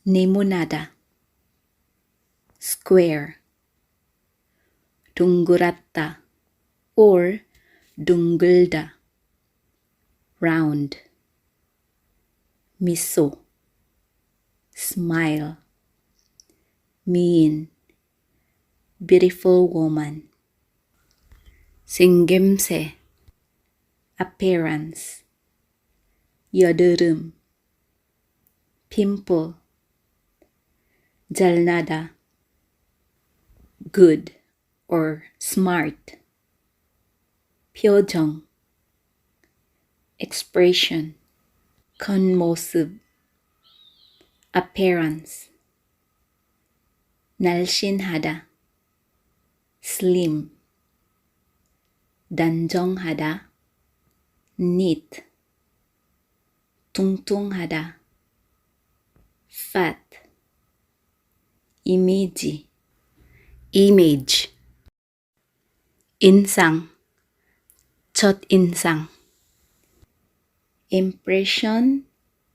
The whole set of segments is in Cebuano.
네모나다, square. 동그랗다 or 둥글다, round. 미소, smile. 미인, beautiful woman. 생김새, appearance. 여드름, pimple. 잘나다, good or smart. 표정, expression. 겉모습, appearance. 날씬하다, slim. 단정하다, neat. 뚱뚱하다, fat. 이미지, image. 인상, 첫인상. Impression,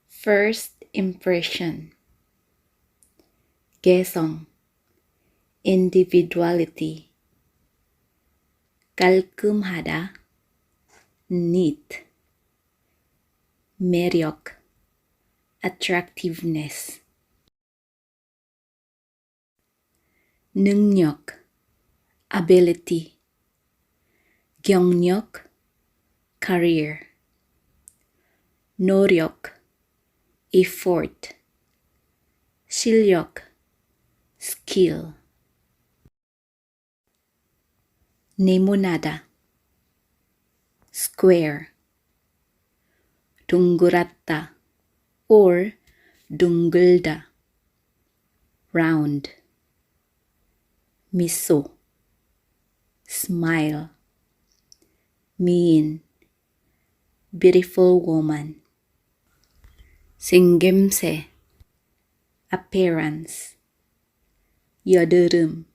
first impression. 개성, individuality. 깔끔하다, neat. 매력, attractiveness. 능력, ability. 경력, career. 노력, effort. 실력, skill. 네모나다, square. 동그랗다 or 둥글다, round. 미소, smile. 미인, beautiful woman. 생김새, appearance. 여드름,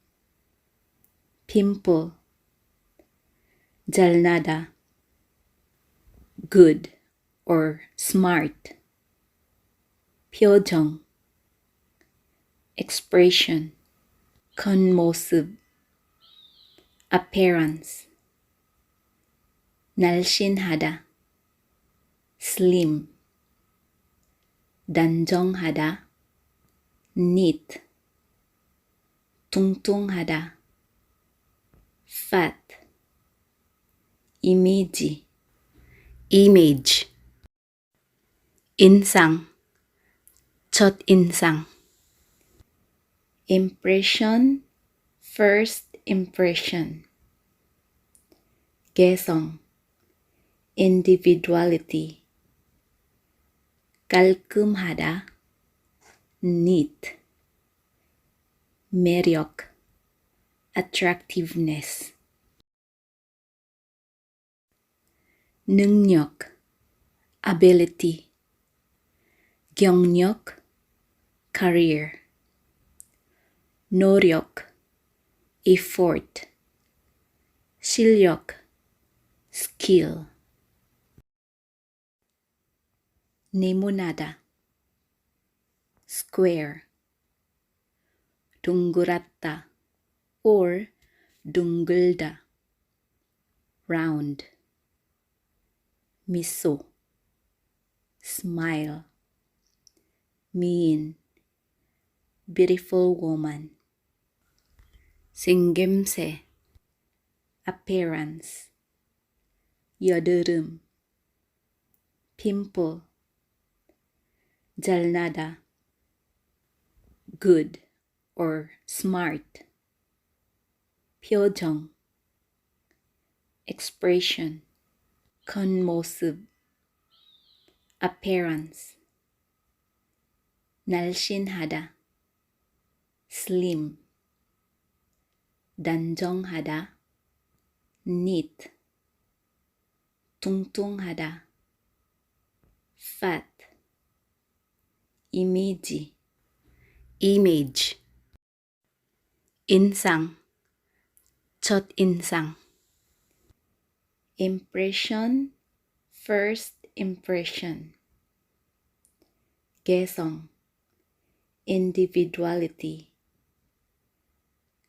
pimple. 잘나다, good or smart. 표정, expression. 겉모습, appearance. 날씬하다, slim. 단정하다, neat. 뚱뚱하다, fat. 이미지, image. 인상, 첫인상. Impression, first impression. 개성, individuality. 깔끔하다, neat. 매력, attractiveness. 능력, ability. 경력, career. 노력, effort. 실력, skill. 네모나다, square. 동그랗다 or 둥글다, round. 미소, smile. 미인, beautiful woman. 생김새, appearance. 여드름, pimple. 잘나다, good or smart. 표정, expression. 겉모습, appearance. 날씬하다, slim. 단정하다, neat. 뚱뚱하다, fat. 이미지, image. 인상, 첫인상. Impression, first impression. 개성, Individuality,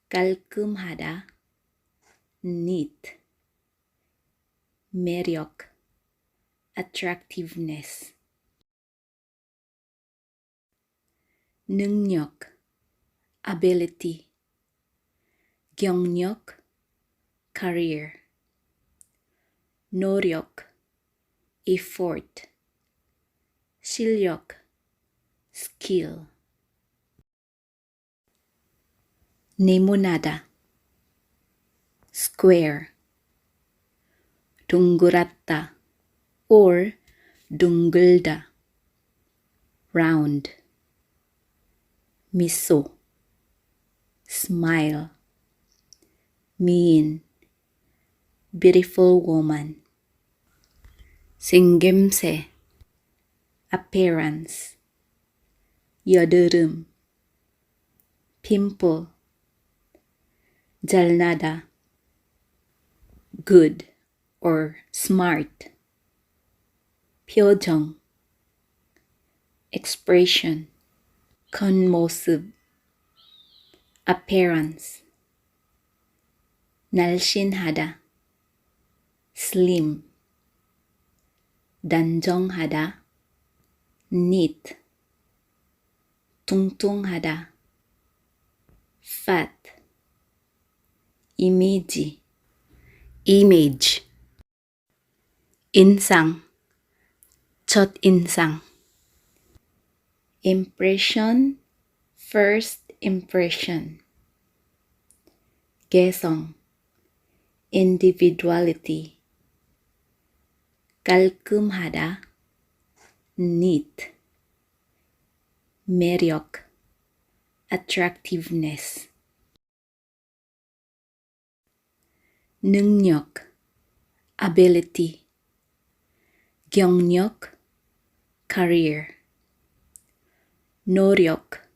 깔끔하다, neat, 매력, attractiveness, 능력, ability, 경력, career, 노력, effort, 실력, skill, 네모나다, square, 동그랗다 or 둥글다, round, 미소, smile, 미인, beautiful woman, 생김새, appearance, 여드름, pimple, 잘나다, good or smart, 표정, expression, 겉모습, appearance, 날씬하다, slim, 단정하다, neat, 뚱뚱하다, fat, 이미지, image, 인상, 첫인상, impression, first impression, 개성, individuality, 깔끔하다, neat, 매력, attractiveness, 능력, ability, 경력, career, 노력,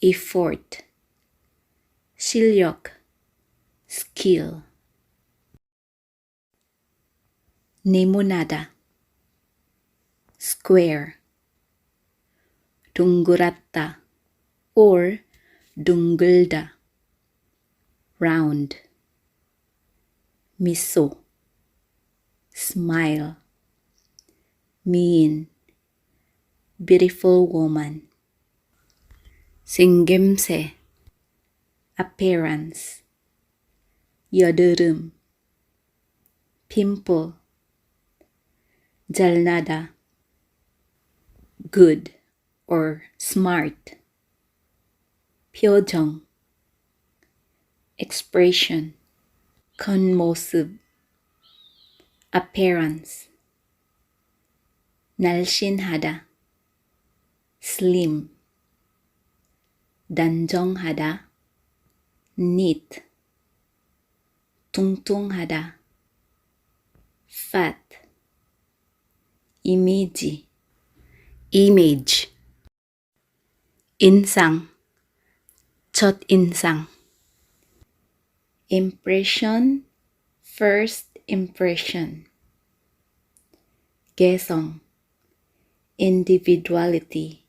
effort, 실력, skill, 네모나다, square, 동그랗다 or 둥글다, round, 미소, smile, 미인, beautiful woman, 생김새, appearance, 여드름, pimple, 잘나다, good or smart, 표정, expression, 겉모습, appearance, 날씬하다, slim, 단정하다, neat, 뚱뚱하다, fat, 이미지, image, 인상, 첫인상, impression, first impression, 개성, individuality,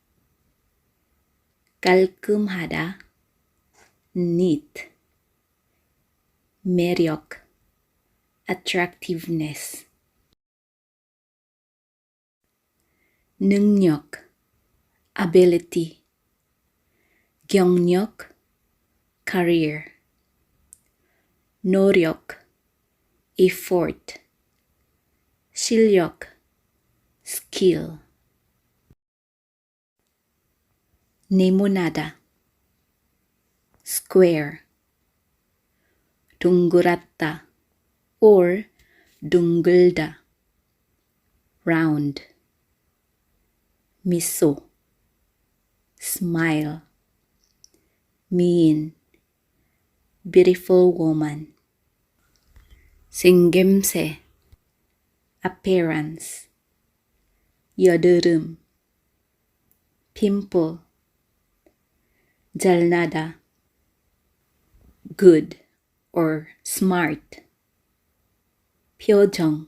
깔끔하다, neat, 매력, attractiveness, 능력, ability, 경력, career, 노력, effort, 실력, skill, 네모나다, square, 동그랗다 or 둥글다, round, 미소, smile, 미인, beautiful woman, 생김새, appearance, 여드름, pimple, 잘나다, good or smart, 표정,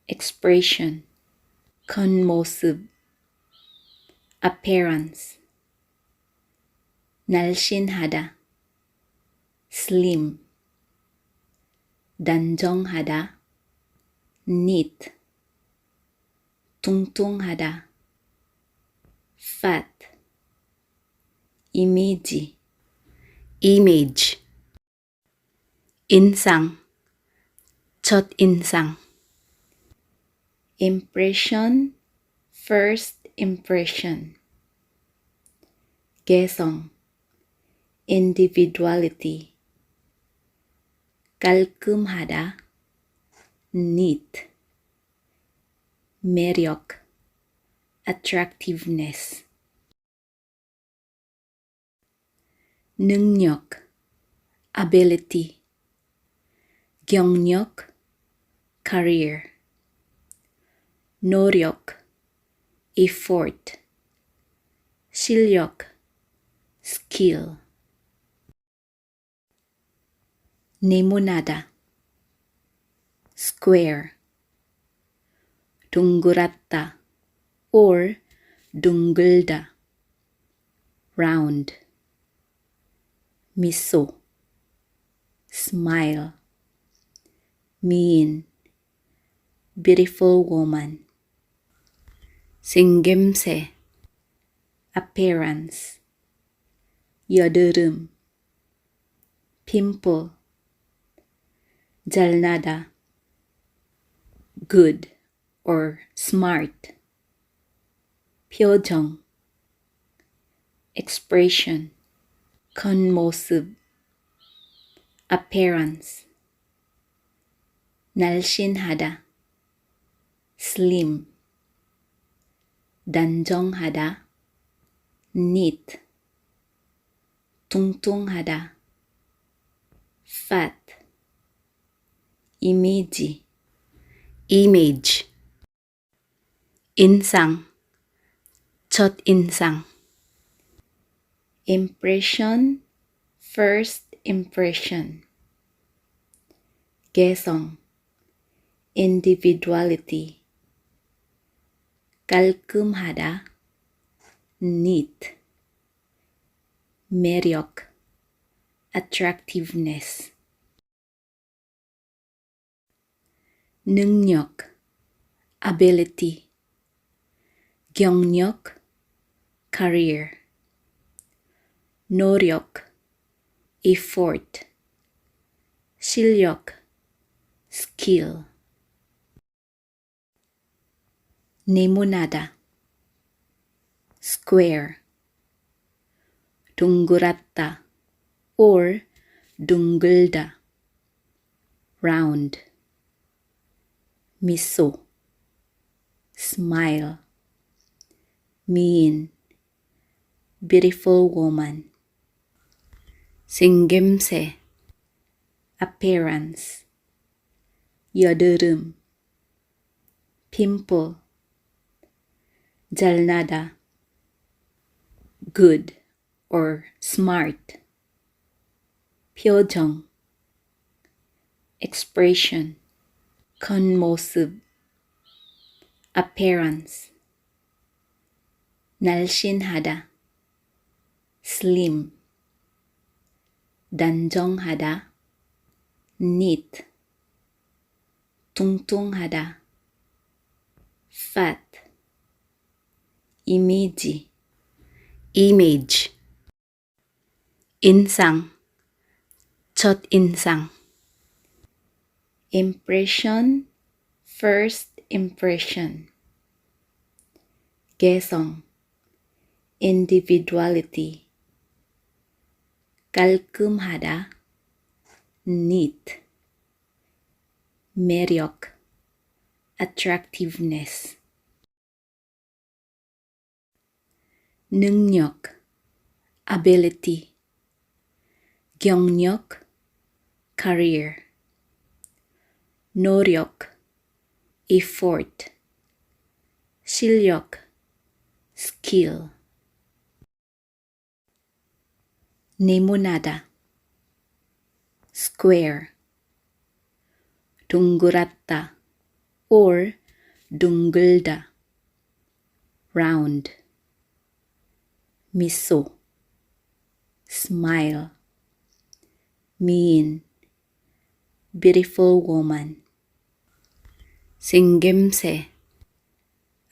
expression, 겉모습, Appearance, 날씬하다, slim, 단정하다, neat, 뚱뚱하다, fat, 이미지, image, 인상, 첫인상, impression, first impression, 개성, individuality, 깔끔하다, neat, 매력, attractiveness, 능력, ability, 경력, career, 노력, effort, 실력, skill, 네모나다, square, 동그랗다 or 둥글다, round, 미소, smile, 미인, beautiful woman, 생김새, appearance, 여드름, pimple, 잘나다, good or smart, 표정, expression, 겉모습, appearance, 날씬하다, slim, 단정하다, neat, 뚱뚱하다, fat, 이미지, image, 인상, 첫인상, impression, first impression, 개성, individuality, 깔끔하다, neat, 매력, attractiveness, 능력, ability, 경력, career, 노력, effort, 실력, skill, 네모나다, square, 동그랗다 or 둥글다, round, 미소, smile, 미인, beautiful woman, 생김새, appearance, 여드름, pimple, 잘나다, good or smart, 표정, expression, 겉모습, appearance, 날씬하다, slim, 단정하다, neat, 뚱뚱하다, fat, 이미지, image, 인상, 첫인상, impression, first impression, 개성, individuality, 깔끔하다, neat, 매력, attractiveness, 능력, ability, 경력, career, 노력, effort, 실력, skill, 네모나다, square, 동그랗다 or 둥글다, round, 미소, smile, 미인, beautiful woman, 생김새,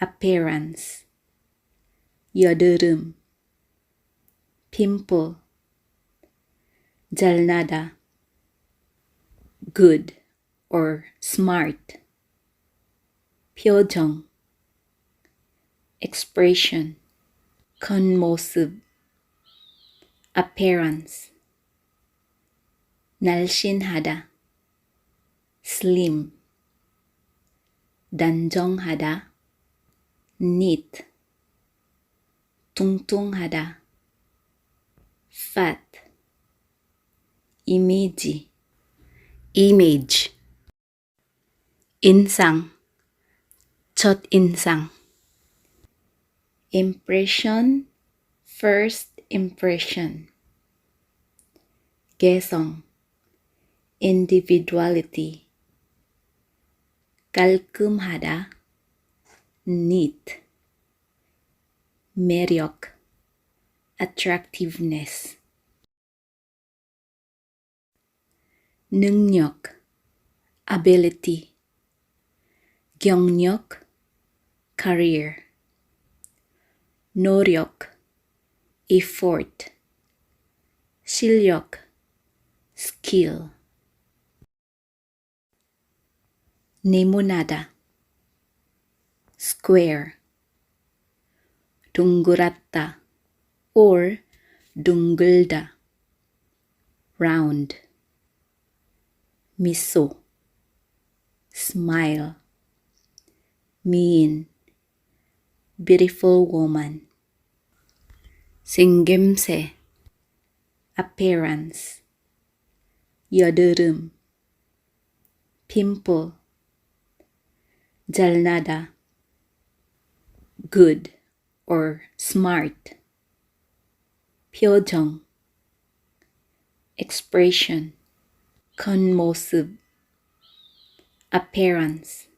appearance, 여드름, pimple, 잘나다, good or smart, 표정, expression, 겉모습, appearance, 날씬하다, slim, 단정하다, neat, 뚱뚱하다, fat, 이미지, image, 인상, 첫인상, impression, first impression, 개성, individuality, 깔끔하다, neat, 매력, attractiveness, 능력, ability, 경력, career, 노력, effort, 실력, skill, 네모나다, square, 동그랗다 or 둥글다, round, 미소, smile, 미인, beautiful woman, 생김새, appearance, 여드름, pimple, 잘나다, good or smart, 표정, expression, 겉모습, appearance,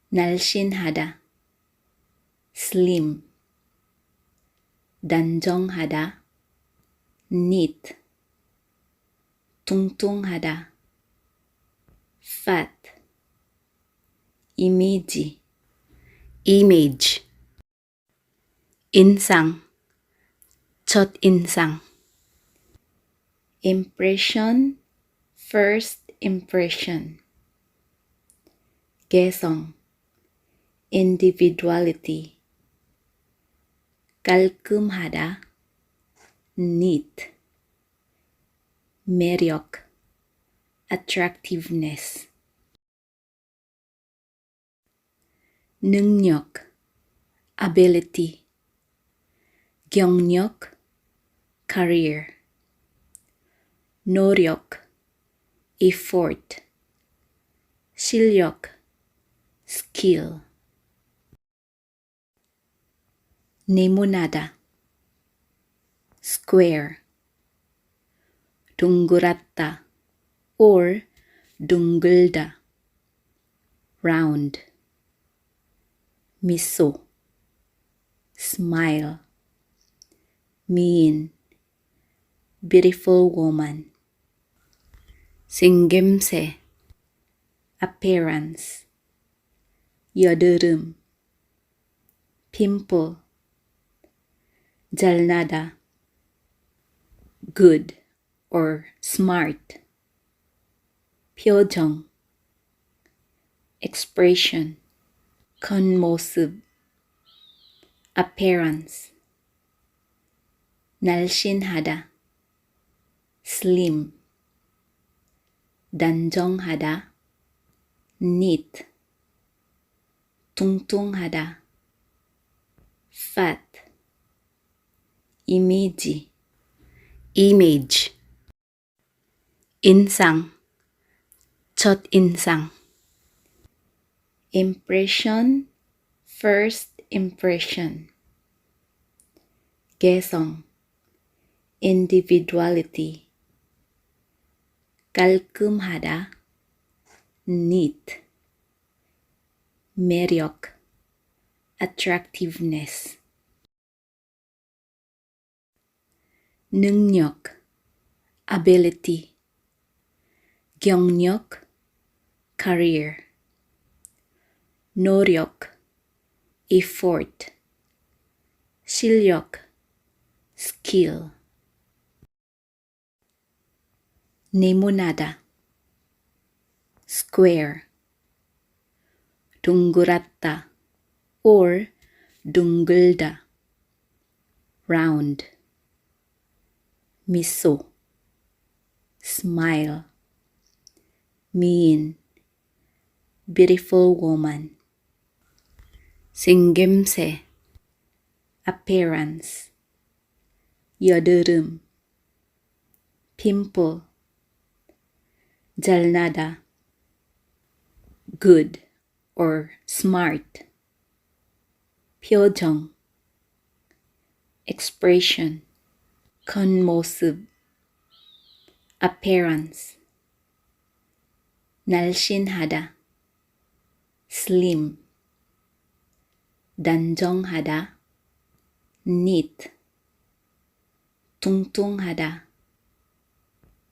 날씬하다, slim, 단정하다, neat, 뚱뚱하다, fat, 이미지, image, 인상, 첫인상, impression, first impression, 개성, individuality, 깔끔하다, neat, 매력, attractiveness, 능력, ability, 경력, career, 노력, effort, 실력, skill, 네모나다, square, 동그랗다 or 둥글다, round, 미소, smile, 미인, beautiful woman, 생김새, appearance, 여드름, pimple, 잘나다, good or smart, 표정, expression, 겉모습, appearance, 날씬하다, slim, 단정하다, neat, 뚱뚱하다, fat, 이미지, image, 인상, 첫인상, impression, first impression, 개성, individuality, 깔끔하다, neat, 매력, attractiveness. 능력, ability. 경력, career. 노력, effort. 실력, skill. 네모나다, square. 동그랗다 or 둥글다, round. 미소, smile. 미인, beautiful woman. 생김새, appearance. 여드름, pimple. 잘나다, good or smart. 표정, expression. 겉모습, appearance. 날씬하다, slim. 단정하다, neat. 뚱뚱하다,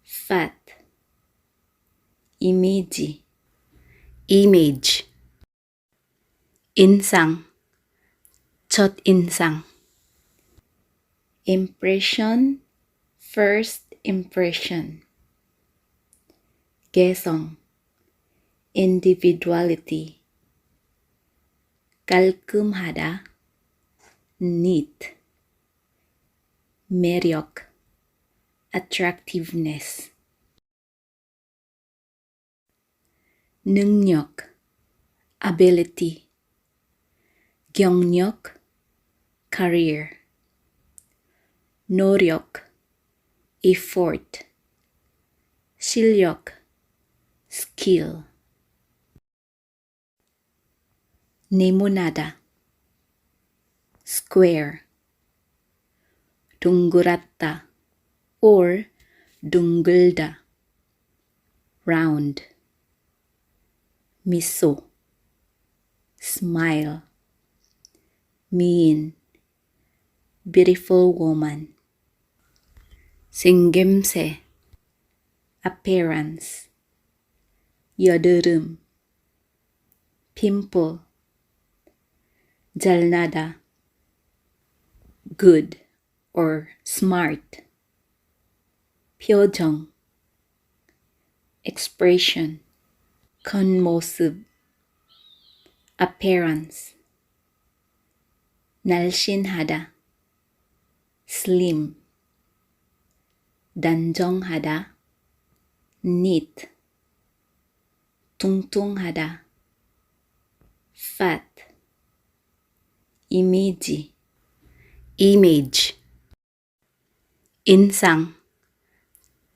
fat. 이미지, image. 인상, 첫인상. Impression, first impression. 개성, individuality. 깔끔하다, neat. 매력, attractiveness. 능력, ability. 경력, career. 노력, effort. 실력, skill. 네모나다, square. 동그랗다 or 둥글다, round. 미소, smile. 미인, beautiful woman. 생김새, appearance. 여드름, pimple. 잘나다, good or smart. 표정, expression. 겉모습, appearance. 날씬하다, slim. 단정하다, neat. 뚱뚱하다, fat. 이미지, image. 인상,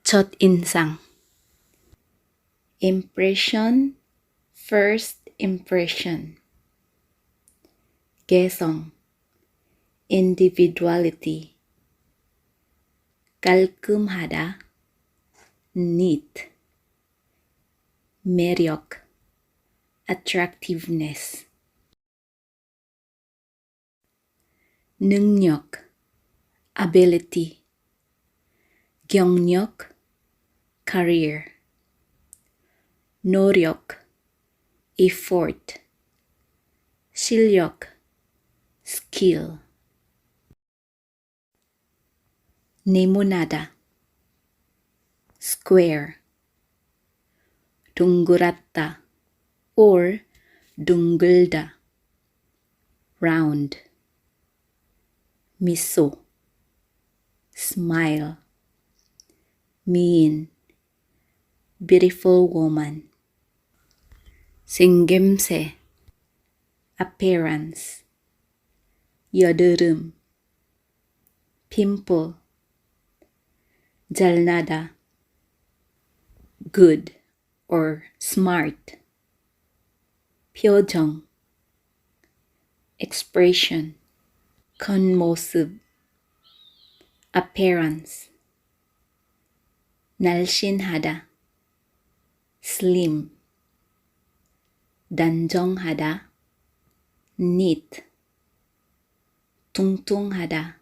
첫인상. Impression, first impression. 개성, individuality. 깔끔하다, neat. 매력, attractiveness. 능력, ability. 경력, career. 노력, effort. 실력, skill. 네모나다, square. 동그랗다 or 둥글다, round. 미소, smile. 미인, beautiful woman. 생김새, appearance. 여드름, pimple. 잘나다, good or smart. 표정, expression. 겉모습, appearance. 날씬하다, slim. 단정하다, neat. 뚱뚱하다,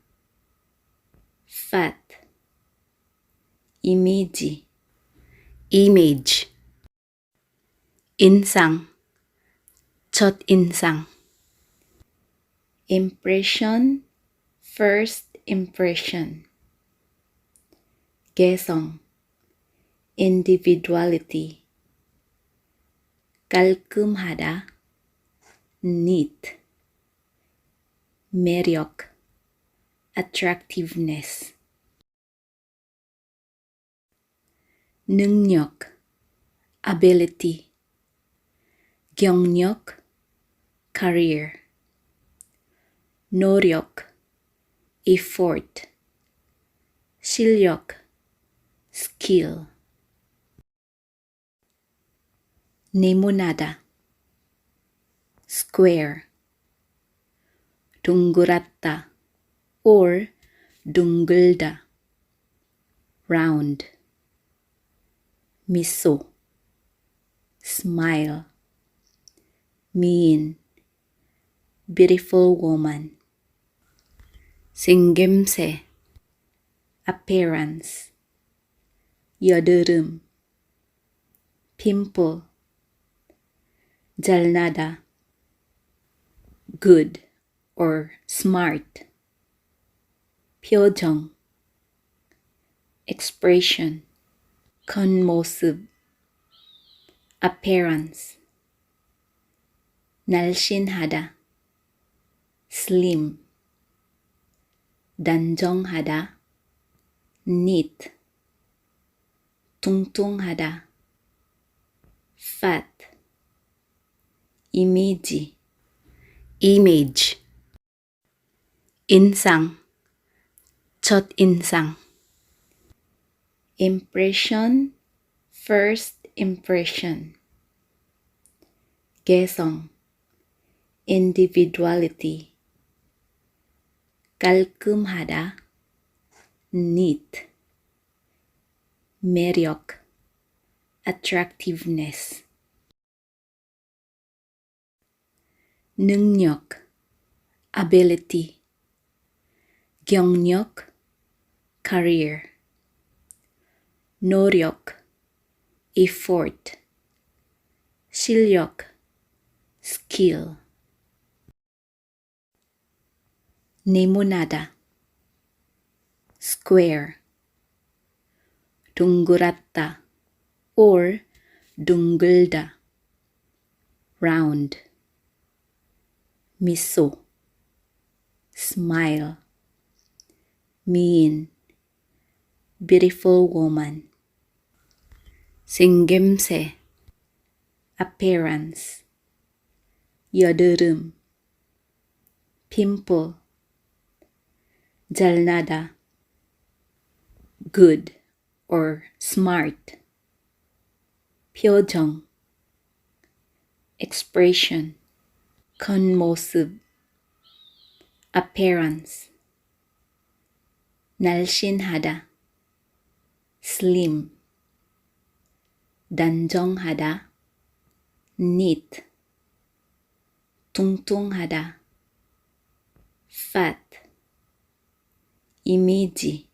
fat. 이미지, image, 인상, 첫인상, impression, first impression. 개성, individuality. 깔끔하다, neat. 매력, attractiveness. 능력, ability. 경력, career. 노력, effort. 실력, skill. 네모나다, square. 동그랗다 or 둥글다, round. 미소, smile. 미인, beautiful woman. 생김새, appearance. 여드름, pimple. 잘나다, good or smart. 표정, expression. 겉모습, appearance. 날씬하다, slim. 단정하다, neat. 뚱뚱하다, fat. 이미지, image, 인상, 첫인상, impression, first impression. 개성, individuality. 깔끔하다, neat. 매력, attractiveness. 능력, ability. 경력, career. 노력, effort. 실력, skill. 네모나다, square. 동그랗다 or 둥글다, round. 미소, smile. 미인, beautiful woman. 생김새, appearance. 여드름, pimple. 잘나다, good or smart. 표정, expression. 겉모습, appearance. 날씬하다, slim. 단정하다, neat. 뚱뚱하다, fat. 이미지,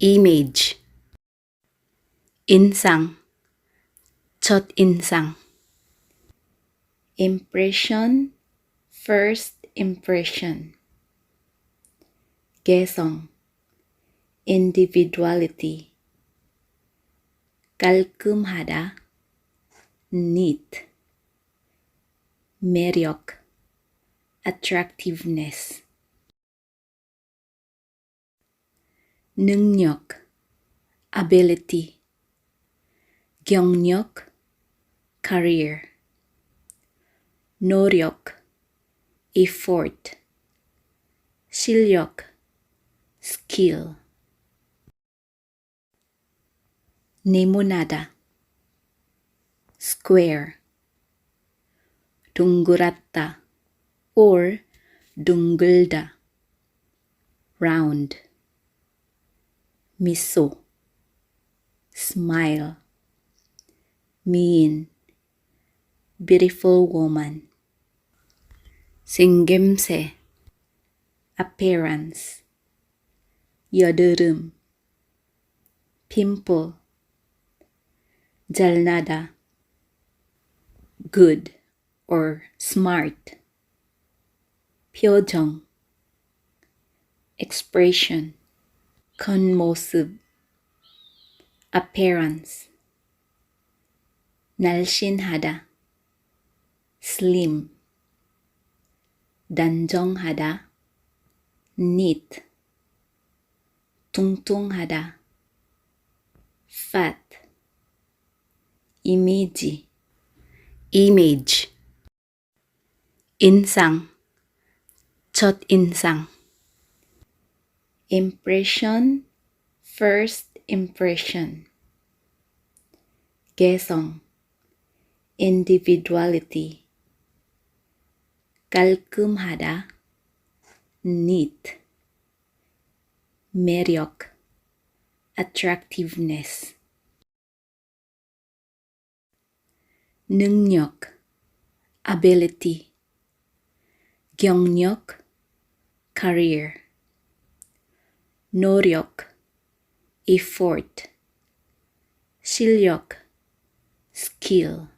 image, 인상, 첫인상, impression, first impression. 개성, individuality. 깔끔하다, neat. 매력, attractiveness. 능력, ability. 경력, career. 노력, effort. 실력, skill. 네모나다, square. 동그랗다 or 둥글다, round. 미소, smile. 미인, beautiful woman. 생김새, appearance. 여드름, Pimple. 잘나다, good or smart. 표정, expression. 겉모습, appearance. 날씬하다, slim. 단정하다, neat. 뚱뚱하다, fat. 이미지, image, 인상, 첫인상, impression, first impression. 개성, individuality. 깔끔하다, neat. 매력, attractiveness. 능력, ability. 경력, career. 노력, effort. 실력, skill.